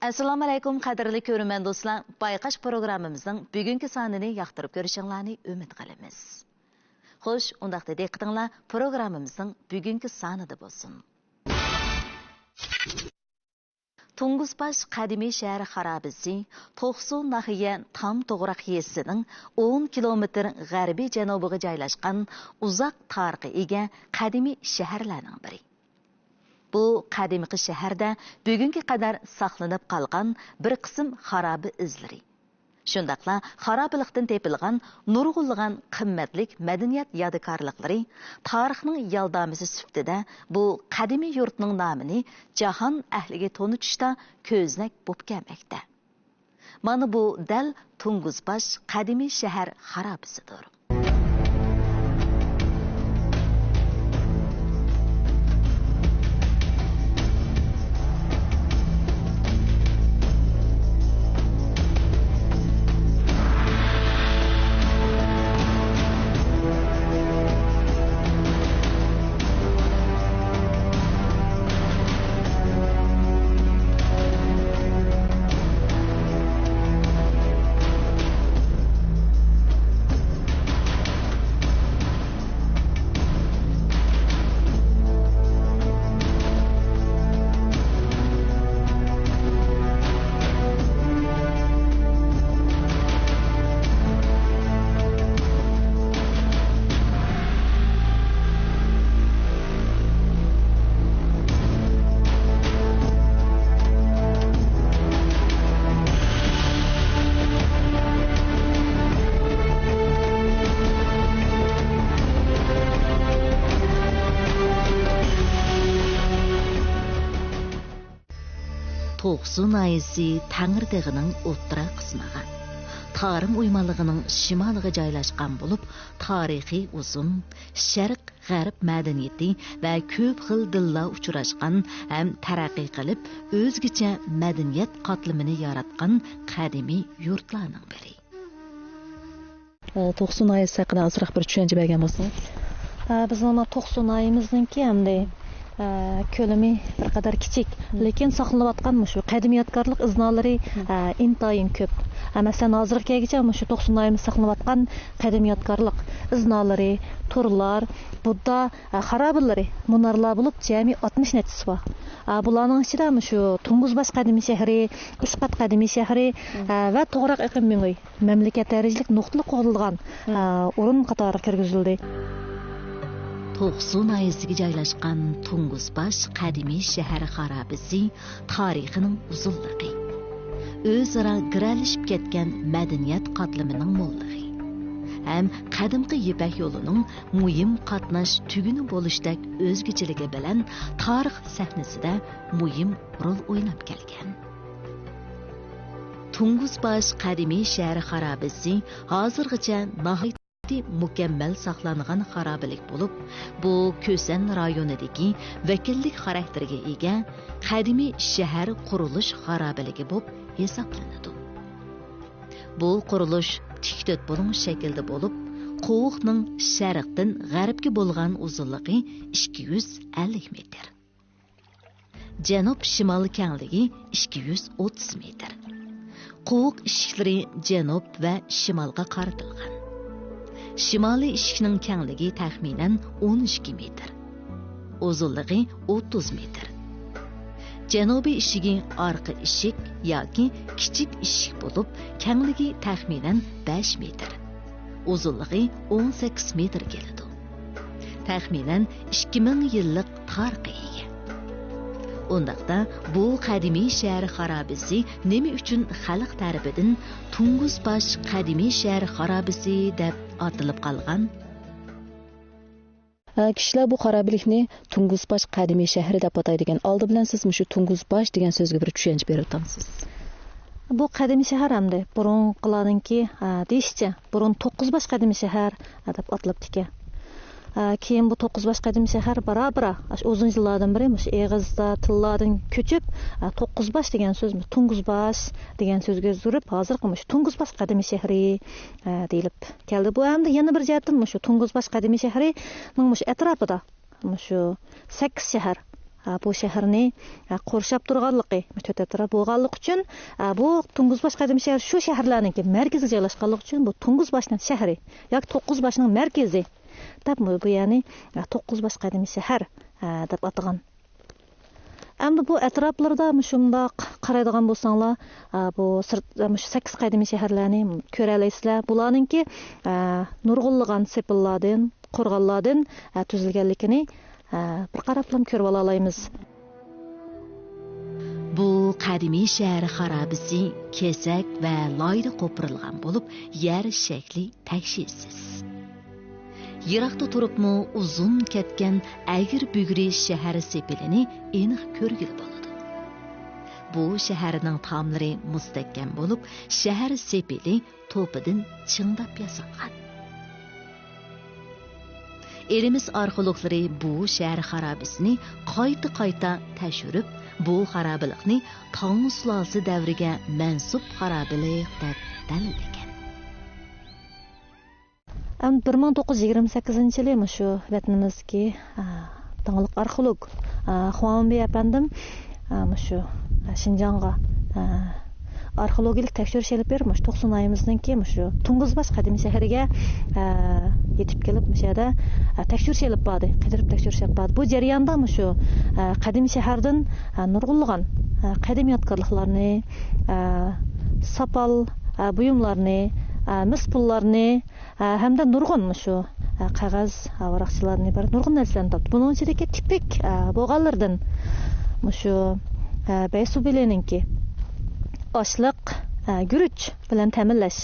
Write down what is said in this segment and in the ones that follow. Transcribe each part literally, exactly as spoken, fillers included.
ئەسسالامۇئەلەيكۇم، قەدىرلىك كۆرۈرمەن دوستلار، بايقاش پروگراممىمىزنىڭ بۈگۈنكى سانىنى ياقتۇرۇپ كۆرۈشۈڭلارنى ئۈمىد قىلىمىز. خوش، ئۇنداقتا دىققىتىڭلار پروگراممىمىزنىڭ بۈگۈنكى سانىدا بولسۇن. تۇڭگۇزباش قەدىمىي شەھەر خارابىسى توقسۇ ناھىيە تام توغراق يېزىسىنىڭ ئون كىلومېتىر غەربىي جەنۇبىغا جايلاشقان ئۇزاق تارىخقا ئىگە قەدىمىي شەھەرلەرنىڭ بىرى. بۇ قەدىمكى شەھەردە بۈگۈنگە قەدەر ساقلىنىپ قالغان بىر قىسىم خارابە ئىزلىرى، شۇنداقلا خارابىلىقتىن تېپىلغان نۇرغۇنلىغان قىممەتلىك مەدەنىيەت يادىكارلىقلىرى تارىخنىڭ يالدامىسى سۈپىتىدە بۇ قەدىمىي يۇرتنىڭ نامىنى جاھان ئەھلىگە تونۇتۇشتا كۆزنەك بولۇپ كەلمەكتە. مانا بۇ دەل تۇڭگۇزباش قەدىمىي شەھەر خارابىسىدۇر. توقسۇ ناھىيەسى تەڭرىتېغىنىڭ ئوتتۇرا قىسمىغا، تارىم ئويمانلىقىنىڭ شىمالىغا جايلاشقان بولۇپ، تارىخى ئۇزۇن، شەرق غەرب مەدەنىيىتى ۋە كۆپ خىل دىنلار ئۇچراشقان ھەم تەرەققىي قىلىپ، ئۆزگىچە مەدەنىيەت قاتلىمىنى ياراتقان قەدىمىي يۇرتلارنىڭ بىرى. ئە، توقسۇ ناھىيەسى ھەققىدە ئازراق بىر چۈشەنچە بەرگەن بولسىڭىز. ئە، بىزنىڭ مانا توقسۇ ناھىيەمىزنىڭكى ئەمدى، ئە، كۆلىمى بىر قەدەر كىچىك، لېكىن ساقلىنىۋاتقان مۇشۇ قەدىمىي يادىكارلىق ئىزنالىرى، ئە، ئىنتايىن كۆپ. ئە، مەسىلەن، ھازىرغا كەلگۈچە مۇشۇ توقسۇ ناھىيەمىزدە ساقلىنىۋاتقان قەدىمىي يادىكارلىق ئىزنالىرى، تورلار، بۇددا، ئە، خارابىلىرى، مۇنارلار بولۇپ جەمئىي ئاتمىش نەچچىسى بار. ئە، بۇلارنىڭ ئىچىدە مۇشۇ تۇڭگۇزباش قەدىمىي شەھىرى، ئۈچ قات قەدىمىي شەھىرى، ئە، ۋە توغراق ئېقىن مۆڭگۈي مەملىكەت دەرىجىلىك نۇقتىلىق قوغدىلىدىغان، ئە، ئورۇن قاتارىغا كىرگۈزۈلدى. توقسۇ ناھىيەسىگە جايلاشقان تۇڭگۇزباش قەدىمىي شەھەر خارابىسى تارىخىنىڭ ئۇزۇنلۇقى، ئۆزئارا گىرەلىشىپ كەتكەن مەدەنىيەت قاتلىمىنىڭ موللۇقى ھەم قەدىمكى يىپەك يولىنىڭ مۇھىم قاتناش تۈگۈنى بولۇشتەك ئۆزگىچىلىكى بىلەن تارىخ سەھنىسىدە مۇھىم رول ئويناپ كەلگەن. تۇڭگۇزباش قەدىمىي شەھەر خارابىسى ھازىرغىچە ناھايىتى مۇكەممەل ساقلانغان خارابىلىك بولۇپ، بۇ كۈسەن رايونىدىكى ۋەكىللىك خاراكتېرىگە ئىگە قەدىمىي شەھەر قۇرۇلۇش خارابىلىكى بولۇپ ھېسابلىنىدۇ. بۇ قۇرۇلۇش تىك تۆت بۇلۇڭ شەكلىدە بولۇپ، قوۋۇقنىڭ شەرقتىن غەربكە بولغان ئۇزۇنلۇقى ئىككى يۈز ئەللىك مېتىر. جەنۇب شىمال كەڭلىكى ئىككى يۈز ئوتتۇز مېتىر. قوۋۇق ئىشىكلىرى جەنۇب ۋە شىمالغا قارىتىلغان. شىمالىي ئىشىكنىڭ كەڭلىكى تەخمىنەن ئون ئىككى مېتىر. ئۇزۇنلۇقى ئوتتۇز مېتىر. جەنۇبىي ئىشىكى ئارقا ئىشىك ياكى كىچىك ئىشىك بولۇپ، كەڭلىكى تەخمىنەن بەش مېتىر. ئۇزۇنلۇقى ئون سەككىز مېتىر كېلىدۇ. تەخمىنەن ئىككى مىڭ يىللىق تارىخقا ئىگە. ئۇنداقتا بۇ قەدىمىي شەھەر خارابىسى نېمە ئۈچۈن خەلق تەرىپىدىن تۇڭگۇزباش قەدىمىي شەھەر خارابىسى دەپ ئاتىلىپ قالغان؟ ئە، كىشىلەر بۇ خارابىلىكنى تۇڭگۇزباش قەدىمىي شەھىرى دەپ ئاتايدىكەن. ئالدى بىلەن سىز مۇشۇ تۇڭگۇزباش دېگەن سۆزگە بىر چۈشەنچە بېرىۋاتامسىز؟ بۇ قەدىمىي شەھەر ئەمدى بۇرۇنقىلارنىڭكى، ئە، دېيىشىچە، بۇرۇن توققۇزباش قەدىمىي شەھەر، ئە، دەپ ئاتىلىپتىكەن. ئە، كېيىن بۇ توققۇزباش قەدىمىي شەھەر بارا-بارا، ئاشۇ ئۇزۇن يىللاردىن بېرى مۇشۇ ئېغىزدا، تىللاردىن كۆچۈپ، ئە، توققۇزباش دېگەن سۆز، تۇڭگۇزباش دېگەن سۆزگە ئۆزگىرىپ، ھازىرقى مۇشۇ تۇڭگۇزباش قەدىمىي شەھىرى، ئە، دېيىلىپ كەلدى. بۇ ھەمدە يەنە بىر جەھەتتىن مۇشۇ تۇڭگۇزباش قەدىمىي شەھىرىنىڭ مۇشۇ ئەتراپىدا مۇشۇ سەككىز شەھەر، ئە، بۇ شەھەرنى، ئە، قورشاپ تۇرغانلىقى، تۆت ئەتراپ بولغانلىقى ئۈچۈن، ئە، بۇ توققۇز باش قەدىمىي شەھەر شۇ شەھەرلەرنىڭكى مەركىزىگە جايلاشقانلىقى ئۈچۈن بۇ توققۇز باشنىڭ شەھىرى ياكى توققۇز باشنىڭ مەركىزى دەپ بۇ، بۇ يەرنى، ئە، توققۇز باش قەدىمىي شەھەر، ئە، دەپ ئاتىغان. ئەمدى بۇ ئەتراپلىرىدا مۇشۇنداق قارايدىغان بولساڭلار، ئە، بۇ سىرت، مۇشۇ سەككىز قەدىمىي شەھەرلەرنى كۆرەلەيسىلەر. بۇلارنىڭكى، ئە، نۇرغۇنلىغان سېپىللاردىن، قورغانلاردىن، ئە، تۈزۈلگەنلىكىنى، ئە، بىر قاراپلا كۆرۈۋالالايمىز. بۇ قەدىمىي شەھەر خارابىسى كېسەك ۋە لايدا قوپۇرۇلغان بولۇپ، يەر شەكلى تەكشىسىز. يىراقتا تۇرۇپمۇ ئۇزۇن كەتكەن ئەگرى-بۈگرى شەھەر سېپىلىنى ئېنىق كۆرگىلى بولىدۇ. بۇ شەھەرنىڭ تاملىرى مۇستەھكەم بولۇپ، شەھەر سېپىلى توپىدىن چىڭداپ ياسالغان. ئېلىمىز ئارخېئولوگلىرى بۇ شەھەر خارابىسىنى قايتا-قايتا تەكشۈرۈپ، بۇ خارابىلىقنى تاڭ سۇلالىسى دەۋرىگە مەنسۇپ خارابىلىق دەپ دەلىللىگەن. ئەمدى بىر مىڭ توققۇز يۈز يىگىرمە سەككىزىنچى يىلى مۇشۇ ۋەتىنىمىزدىكى، ئە، داڭلىق ئارخېئولوگ، ئە، خۇاڭ ۋېي ئەپەندىم، ئە، مۇشۇ، ئە، شىنجاڭغا، ئە، ئارخېئولوگىيەلىك تەكشۈرۈش ئېلىپ بېرىپ، مۇشۇ توقسۇ ناھىيەمىزنىڭكى مۇشۇ توققۇز باش قەدىمىي شەھىرىگە، ئە، يېتىپ كېلىپ، مۇشۇ يەردە، ئە، تەكشۈرۈش ئېلىپ باردى، قىدىرىپ تەكشۈرۈش ئېلىپ باردى. بۇ جەرياندا مۇشۇ، ئە، قەدىمىي شەھەردىن، ئە، نۇرغۇنلىغان، ئە، قەدىمىي يادىكارلىقلارنى، ئە، ساپال، ئە، بۇيۇملارنى، ئە، مىس پۇللارنى، ئە، ھەمدە نۇرغۇن مۇشۇ، ئە، قەغەز، ئە، ۋاراقچىلاردىن ئىبارەت نۇرغۇن نەرسىلەرنى تاپتى. بۇنىڭ ئىچىدىكى تىپىك، ئە، بولغانلىرىدىن مۇشۇ، ئە، بەيسۇبىلىنىڭكى ئاشلىق، ئە، گۈرۈچ بىلەن تەمىنلەش،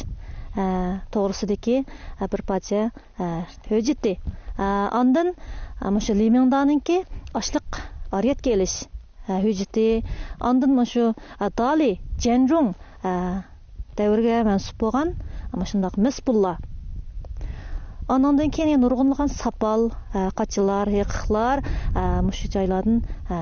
ئە، توغرىسىدىكى، ئە، بىر پارچە، ئە، ھۆججىتى. ئە، ئاندىن، ئە، مۇشۇ لى مىڭدانىڭكى ئاشلىق ئارىيەتكە ئېلىش، ئە، ھۆججىتى. ئاندىن مۇشۇ، ئە، دالى جيەنرۇڭ، ئە، دەۋرىگە مەنسۇپ بولغان مۇشۇنداق مىس پۇللار. ئانىڭدىن كېيىن يەنە نۇرغۇنلىغان ساپال، ئە، قاچىلار، ھېقىقلار، ئە، مۇشۇ جايلاردىن، ئە،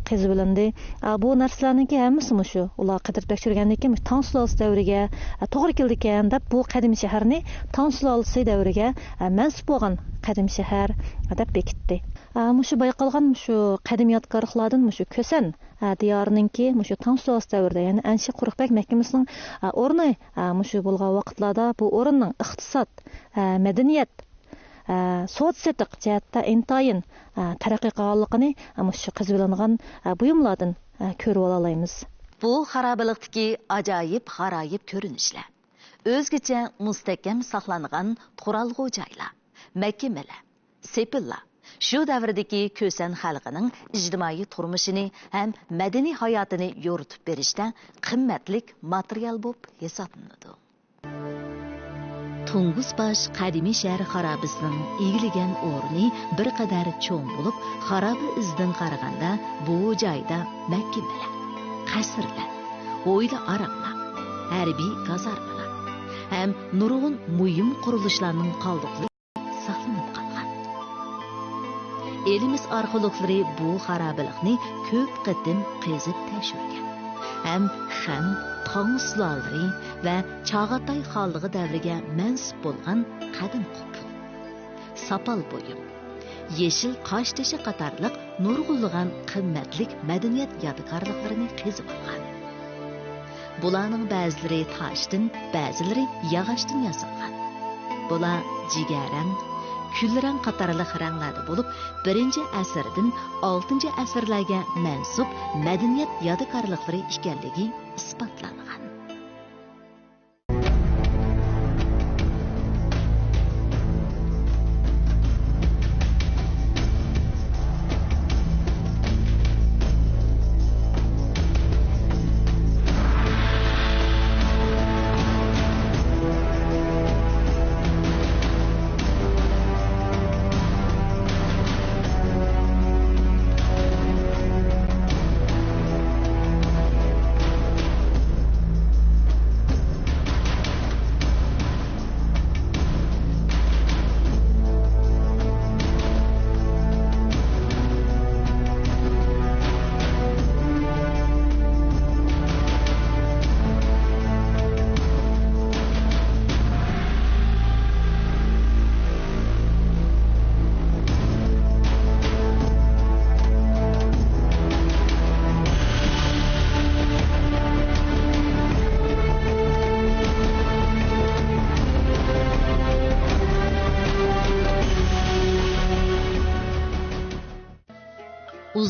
قېزىۋېلىندى. ئە، بۇ نەرسىلەرنىڭكى ھەممىسى مۇشۇ، ئۇلار قىدىرىپ تەكشۈرگەندىن كېيىن مۇشۇ تاڭ سۇلالىسى دەۋرىگە، ئە، توغرا كېلىدىكەن دەپ، بۇ قەدىمىي شەھەرنى تاڭ سۇلالىسى دەۋرىگە، ئە، مەنسۇپ بولغان قەدىمىي شەھەر، ئە، دەپ بېكىتتى. ئە، مۇشۇ بايقالغان مۇشۇ قەدىمىي يادىكارلىقلاردىن مۇشۇ كۈسەن، ئە، دىيارىنىڭكى مۇشۇ تاڭ سۇلالىسى دەۋرىدە، يەنى ئەنشى قۇرۇقبەگ مەھكىمىسىنىڭ، ئە، ئورنى، ئە، مۇشۇ بولغان ۋاقىتلاردا بۇ ئورۇننىڭ ئىقتىساد، ئە، مەدەنىيەت، ئە، سودا سېتىق جەھەتتە ئىنتايىن، ئە، تەرەققىي قىلغانلىقىنى، ئە، مۇشۇ قېزىۋېلىنغان، ئە، بۇيۇملاردىن، ئە، كۆرۈۋالالايمىز. بۇ خارابىلىقتىكى ئاجايىپ غارايىپ كۆرۈنۈشلەر، ئۆزگىچە مۇستەھكەم ساقلانغان تۇرالغۇ جايلار، مەھكىمىلەر، سېپىللار، شۇ دەۋردىكى كۈسەن خەلقىنىڭ ئىجتىمائىي تۇرمۇشىنى ھەم مەدەنىي ھاياتىنى يورۇتۇپ بېرىشتە قىممەتلىك ماتېرىيال بولۇپ ھېسابلىنىدۇ. تۇڭگۇز باش قەدىمىي شەھەر خارابىسىنىڭ ئىگىلىگەن ئورنى بىر قەدەر چوڭ بولۇپ، خارابە ئىزىدىن قارىغاندا، بۇ جايدا مەھكىمىلەر، قەسىرلەر، ھويلا ئاراملار، ھەربىي كازارمىلار ھەم نۇرغۇن مۇھىم قۇرۇلۇشلارنىڭ قالدۇقلىرى ساقلىنىپ قالغان. ئېلىمىز ئارخېئولوگلىرى بۇ خارابىلىقنى كۆپ قېتىم قېزىپ تەكشۈرگەن ھەم خەن، تاڭ سۇلالىلىرى ۋە چاغاتاي خانلىقى دەۋرىگە مەنسۇپ بولغان قەدىم قوپۇل، ساپال بۇيۇم، يېشىل قاشتېشى قاتارلىق نۇرغۇنلىغان قىممەتلىك مەدەنىيەت يادىكارلىقلىرىنى قېزىۋالغان. بۇلارنىڭ بەزىلىرى تاشتىن، بەزىلىرى ياغاچتىن ياسالغان. بۇلار جىگەررەڭ، كۈلرەڭ قاتارلىق رەڭلەردە بولۇپ، بىرىنچى ئەسىردىن ئالتىنچى ئەسىرلەرگە مەنسۇپ مەدەنىيەت يادىكارلىقلىرى ئىكەنلىكى ئىسپاتلانغان.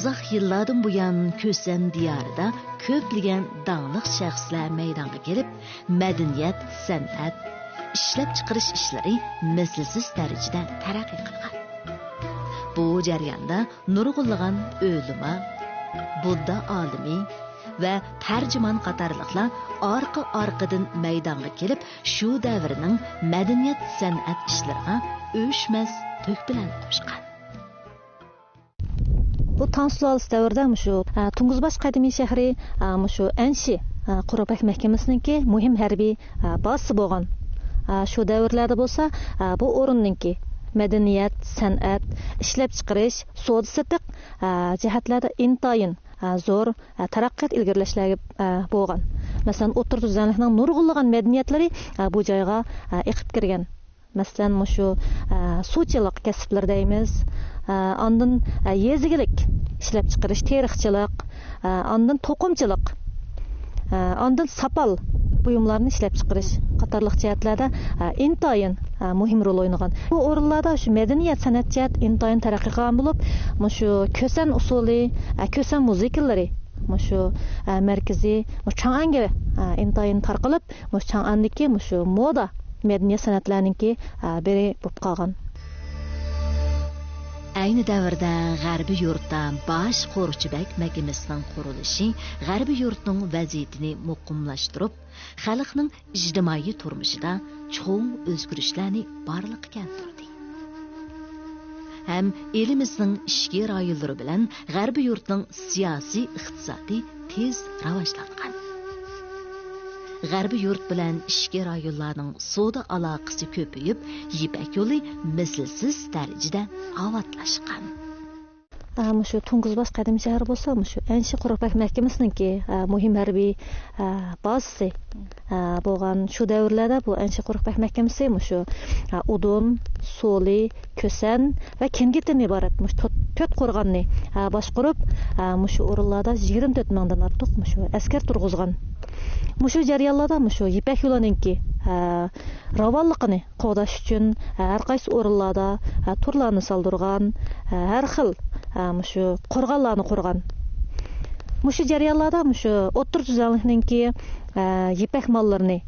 ئۇزاق يىللاردىن بۇيان كۈسەن دىيارىدا كۆپلىگەن داڭلىق شەخسلەر مەيدانغا كېلىپ، مەدەنىيەت، سەنئەت، ئىشلەپچىقىرىش ئىشلىرى مىسلىسىز دەرىجىدە تەرەققىي قىلغان. بۇ جەرياندا نۇرغۇنلىغان ئۆلىما، بۇددا ئالىمى ۋە تەرجىمان قاتارلىقلار ئارقا-ئارقىدىن مەيدانغا كېلىپ، شۇ دەۋرنىڭ مەدەنىيەت، سەنئەت ئىشلىرىغا ئۆچمەس تۆھپىلەرنى قوشقان. بۇ تاڭ سۇلالىسى دەۋرىدە مۇشۇ، ئە، تۇڭگۇزباش قەدىمىي شەھىرى، ئە، مۇشۇ ئەنشى، ئە، قۇرۇق پەك مەھكىمىسىنىڭكى مۇھىم ھەربىي، ئە، بازىسى بولغان. ئە، شۇ دەۋرلەردە بولسا، ئە، بۇ ئورۇننىڭكى مەدەنىيەت، سەنئەت، ئىشلەپچىقىرىش، سودا سېتىق، ئە، جەھەتلەردە ئىنتايىن، ئە، زور، ئە، تەرەققىيات ئىلگىرىلەشلەرگە، ئە، بولغان. مەسىلەن، ئوتتۇرا تۈزلەڭلىكنىڭ نۇرغۇنلىغان مەدەنىيەتلىرى، ئە، بۇ جايغا، ئە، ئېقىپ كىرگەن. مەسىلەن، مۇشۇ، ئە، سۇچىلىق كەسىپلىرى دەيمىز، ئە، ئاندىن، ئە، يېزا ئىگىلىك ئىشلەپچىقىرىش، تېرىقچىلىق، ئە، ئاندىن توقۇمىچىلىق، ئە، ئاندىن ساپال بۇيۇملارنى ئىشلەپچىقىرىش قاتارلىق جەھەتلەردە، ئە، ئىنتايىن، ئە، مۇھىم رول ئوينىغان. بۇ ئورۇنلاردا شۇ مەدەنىيەت، سەنئەت جەھەت ئىنتايىن تەرەققىي قىلغان بولۇپ، مۇشۇ كۈسەن ئۇسسۇلى، ئە، كۈسەن مۇزىكىلىرى، مۇشۇ، ئە، مەركىزى، مۇ چاڭئەنگە، ئە، ئىنتايىن تارقىلىپ، مۇشۇ چاڭئەندىكى مۇشۇ مودا مەدەنىيەت سەنئەتلەرنىڭكى، ئە، بىرى بولۇپ قالغان. ئەينى دەۋردە غەربىي يۇرتتا باش قورچىبەگ مەھكىمىسىنىڭ قۇرۇلۇشى غەربىي يۇرتنىڭ ۋەزىيىتىنى مۇقىملاشتۇرۇپ، خەلقنىڭ ئىجتىمائىي تۇرمۇشىدا چوڭ ئۆزگىرىشلەرنى بارلىققا كەلتۈردى. ھەم ئېلىمىزنىڭ ئىچكى رايونلىرى بىلەن غەربىي يۇرتنىڭ سىياسىي ئىقتىسادى تېز راۋاجلانغان. غەربىي يۇرت بىلەن ئىچكى رايونلارنىڭ سودا ئالاقىسى كۆپىيىپ، يىپەك يولى مىسلىسىز دەرىجىدە ئاۋاتلاشقان. ئە، مۇشۇ تۇڭگۇزباش قەدىمىي شەھىرى بولسا، مۇشۇ ئەنشى قۇرۇق پەك مەھكىمىسىنىڭكى، ئە، مۇھىم ھەربىي، ئە، بازىسى، ئە، بولغان. شۇ دەۋرلەردە بۇ ئەنشى قۇرۇق پەك مەھكىمىسى مۇشۇ، ئە، ئۇدۇم، سولى، كۈسەن ۋە كەنگىتتىن ئىبارەت مۇشۇ تۆت، تۆت قورغاننى، ئە، باشقۇرۇپ، ئە، مۇشۇ ئورۇنلاردا يىگىرمە تۆت مىڭدىن ئارتۇق مۇشۇ ئەسكەر تۇرغۇزغان. مۇشۇ جەريانلاردا مۇشۇ يىپەك يولىنىڭكى، ئە، راۋانلىقىنى قوغداش ئۈچۈن، ئە، ھەر قايسى ئورۇنلاردا، ئە، تورلارنى سالدۇرغان، ئە، ھەر خىل، ئە، مۇشۇ قورغانلارنى قۇرغان. مۇشۇ جەريانلاردا مۇشۇ ئوتتۇرا تۈزلەڭلىكنىڭكى، ئە، يىپەك ماللىرىنى،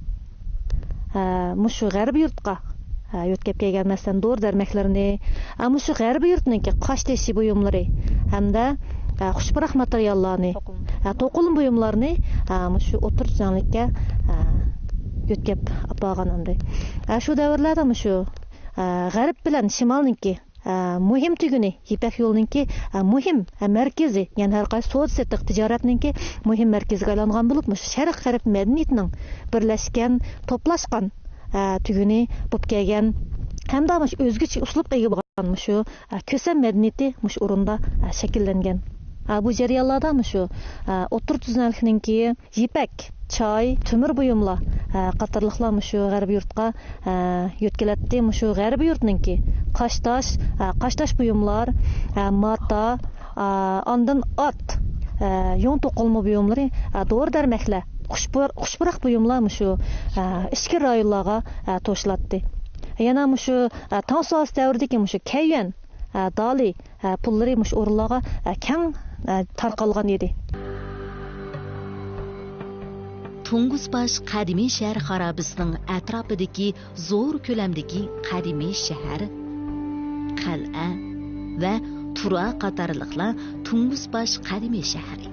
ئە، مۇشۇ غەربىي يۇرتقا، ئە، يۆتكەپ كەلگەن، مەسىلەن، دورا دەرمەكلىرىنى، ئە، مۇشۇ غەربىي يۇرتنىڭكى قاشتېشى بۇيۇملىرى ھەمدە، ئە، خۇش پۇراق ماتېرىياللارنى، توقۇلما. ئە، توقۇلما بۇيۇملارنى، ئە، مۇشۇ ئوتتۇرا تۈزلەڭلىككە، ئە، يۆتكەپ ئاپارغان ئەمدى. ئە، شۇ دەۋرلەردە مۇشۇ، ئە، غەرب بىلەن شىمالنىڭكى، ئە، مۇھىم تۈگۈنى، يىپەك يولىنىڭكى، ئە، مۇھىم، ئە، مەركىزى، يەنى ھەر قايسى سودا سېتىق تىجارەتنىڭكى مۇھىم مەركىزىگە ئايلانغان بولۇپ، مۇشۇ شەرق غەرب مەدەنىيىتىنىڭ بىرلەشكەن، توپلاشقان، ئە، تۈگۈنى بولۇپ كەلگەن ھەمدە مۇشۇ ئۆزگىچە ئۇسلۇبقا ئىگە بولغان مۇشۇ، ئە، كۈسەن مەدەنىيىتى مۇشۇ ئورۇندا، ئە، شەكىللەنگەن. ئە، بۇ جەريانلاردا مۇشۇ، ئە، ئوتتۇرا تۈزلەڭلىكنىڭكى يىپەك، چاي، تۆمۈر بۇيۇملار، ئە، قاتارلىقلار مۇشۇ غەربىي يۇرتقا، ئە، يۆتكىلەتتى. مۇشۇ غەربىي يۇرتنىڭكى قاشتاش، ئە، قاشتاش بۇيۇملار، ئە، ماتا، ئە، ئاندىن ئات، ئە، يۇڭ توقۇلما بۇيۇملىرى، ئە، دورا دەرمەكلەر، خۇش پۇر-، خۇش پۇراق بۇيۇملار مۇشۇ، ئە، ئىچكىرى رايونلارغا، ئە، توشۇلاتتى. يەنە مۇشۇ، ئە، تاڭ سۇلالىسى دەۋرىدىكى مۇشۇ كەييۈەن، ئە، دالى، ئە، پۇللىرى مۇشۇ ئورۇنلارغا، ئە، كەڭ، ئە، تارقالغان ئىدى. تۇڭگۇزباش قەدىمىي شەھەر خارابىسىنىڭ ئەتراپىدىكى زور كۆلەمدىكى قەدىمىي شەھەر، قەلئە ۋە تۇرا قاتارلىقلار تۇڭگۇزباش قەدىمىي شەھىرى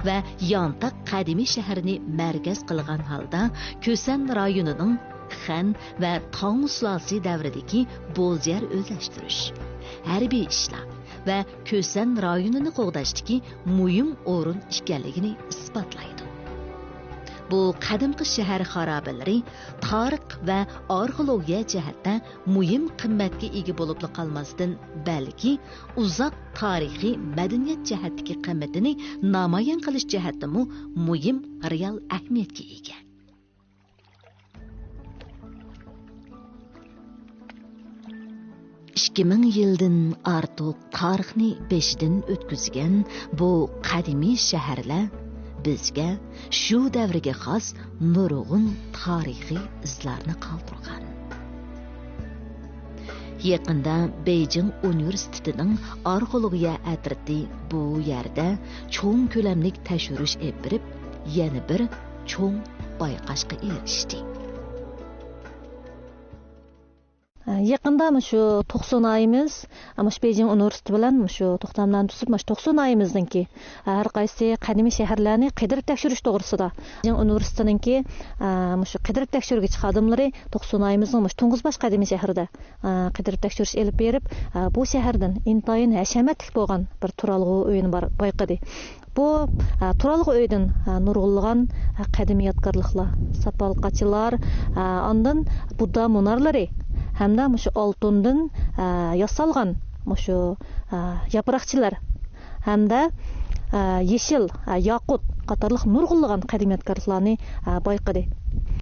ۋە يانتاق قەدىمىي شەھىرىنى مەركەز قىلغان ھالدا كۈسەن رايونىنىڭ خەن ۋە تاڭ سۇلالىسى دەۋرىدىكى بوزيەر ئۆزلەشتۈرۈش، ھەربىي ئىشلار ۋە كۈسەن رايونىنى قوغداشتىكى مۇھىم ئورۇن ئىكەنلىكىنى ئىسپاتلايدۇ. بۇ قەدىمكى شەھەر خارابىلىرى تارىخ ۋە ئارخېئولوگىيە جەھەتتە مۇھىم قىممەتكە ئىگە بولۇپلا قالماستىن، بەلكى ئۇزاق تارىخىي مەدەنىيەت جەھەتتىكى قىممىتىنى نامايان قىلىش جەھەتتىمۇ مۇھىم رېئال ئەھمىيەتكە ئىگە. ئىككى مىڭ يىلدىن ئارتۇق تارىخنى بېشىدىن ئۆتكۈزگەن بۇ قەدىمىي شەھەرلەر بىزگە شۇ دەۋرگە خاس نۇرغۇن تارىخىي ئىزلارنى قالدۇرغان. يېقىندا بېيجىڭ ئۇنىۋېرسىتېتىنىڭ ئارخېئولوگىيە ئەترىتى بۇ يەردە چوڭ كۆلەملىك تەكشۈرۈش ئېلىپ بېرىپ، يەنە بىر چوڭ بايقاشقا ئېرىشتى. يېقىندا مۇشۇ توقسۇنايىمىز، مۇشۇ بېيجىڭ ئۇنىۋېرسىتېتى بىلەن مۇشۇ توختاملارنى تۇتۇپ، مۇشۇ توقسۇنايىمىزنىڭكى ھەر قايسى قەدىمىي شەھەرلەرنى قىدىرىپ تەكشۈرۈش توغرىسىدا. بېيجىڭ ئۇنىۋېرسىتېتىنىڭكى، مۇشۇ قىدىرىپ تەكشۈرگۈچى خادىملىرى توقسۇنايىمىزنىڭ مۇشۇ تۇڭگۇزباش قەدىمىي شەھىرىدە، قىدىرىپ تەكشۈرۈش ئېلىپ بېرىپ، بۇ شەھەردىن ئىنتايىن ھەشەمەتلىك بولغان بىر تۇرالغۇ ئۆينى بار، بايقىدى. بۇ، ئە، تۇرالغۇ ئۆيدىن، ئە، نۇرغۇنلىغان، ئە، قەدىمىي يادىكارلىقلار، ساپالقاچىلار، ئە، ئاندىن بۇددا مۇنارلىرى ھەمدە مۇشۇ ئالتۇندىن، ئە، ياسالغان مۇشۇ، ئە، ياپراقچىلار ھەمدە، ئە، يېشىل، ئە، ياقۇت قاتارلىق نۇرغۇنلىغان قەدىمىي يادىكارلىقلارنى، ئە، بايقىدى.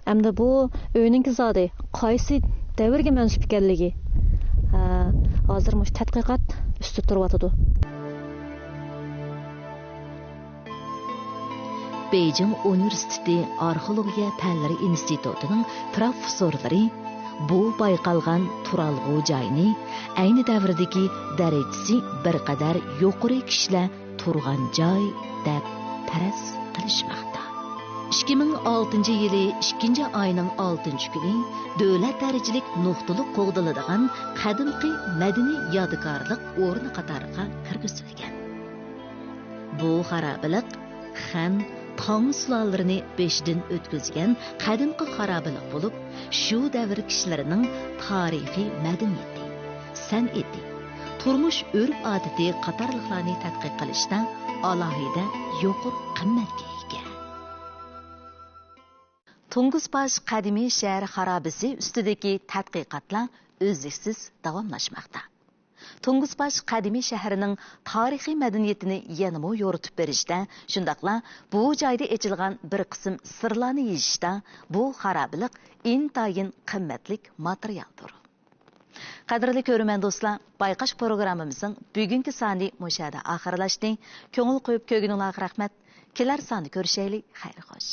ئەمدى بۇ ئۆينىڭكى زادى قايسى دەۋرگە مەنسۇپ ئىكەنلىكى، ئە، ھازىر مۇشۇ تەتقىقات ئۈستىدە تۇرۇۋاتىدۇ. بېيجىڭ ئۇنىۋېرسىتېتى ئارخېئولوگىيە پەنلىرى ئىنستىتۇتىنىڭ پروفېسسورلىرى بۇ بايقالغان تۇرالغۇ جاينى ئەينى دەۋردىكى دەرىجىسى بىر قەدەر يۇقىرى كىشىلەر تۇرغان جاي دەپ پەرەز قىلىشماقتا. ئىككى مىڭ ئالتىنچى يىلى ئىككىنچى ئاينىڭ ئالتىنچى كۈنى دۆلەت دەرىجىلىك نۇقتىلىق قوغدىلىدىغان قەدىمكى مەدەنىي يادىكارلىق ئورنى قاتارىغا كىرگۈزۈلگەن. بۇ خارابىلىق خەن، تاڭ سۇلالىلىرىنى بېشىدىن ئۆتكۈزگەن قەدىمكى خارابىلىق بولۇپ، شۇ دەۋر كىشىلىرىنىڭ تارىخىي مەدەنىيىتى، سەنئىتى، تۇرمۇش ئۆرپ-ئادىتى قاتارلىقلارنى تەتقىق قىلىشتا ئالاھىدە يۇقىرى قىممەتكە ئىگە. تۇڭگۇزباش قەدىمىي شەھەر خارابىسى ئۈستىدىكى تەتقىقاتلار ئۈزلۈكسىز داۋاملاشماقتا. تۇڭگۇزباش قەدىمىي شەھىرىنىڭ تارىخىي مەدەنىيىتىنى يەنىمۇ يورۇتۇپ بېرىشتە، شۇنداقلا بۇ جايدا ئېچىلغان بىر قىسىم سىرلارنى يېشىشتا بۇ خارابىلىق ئىنتايىن قىممەتلىك ماتېرىيالدۇر. قەدىرلىك كۆرۈرمەن دوستلار، بايقاش پروگراممىمىزنىڭ بۈگۈنكى سانى مۇشۇ يەردە ئاخىرلاشتى. كۆڭۈل قويۇپ كۆرگىنىڭلارغا رەھمەت. كېلەر ساندا كۆرۈشەيلى. خەير خوش.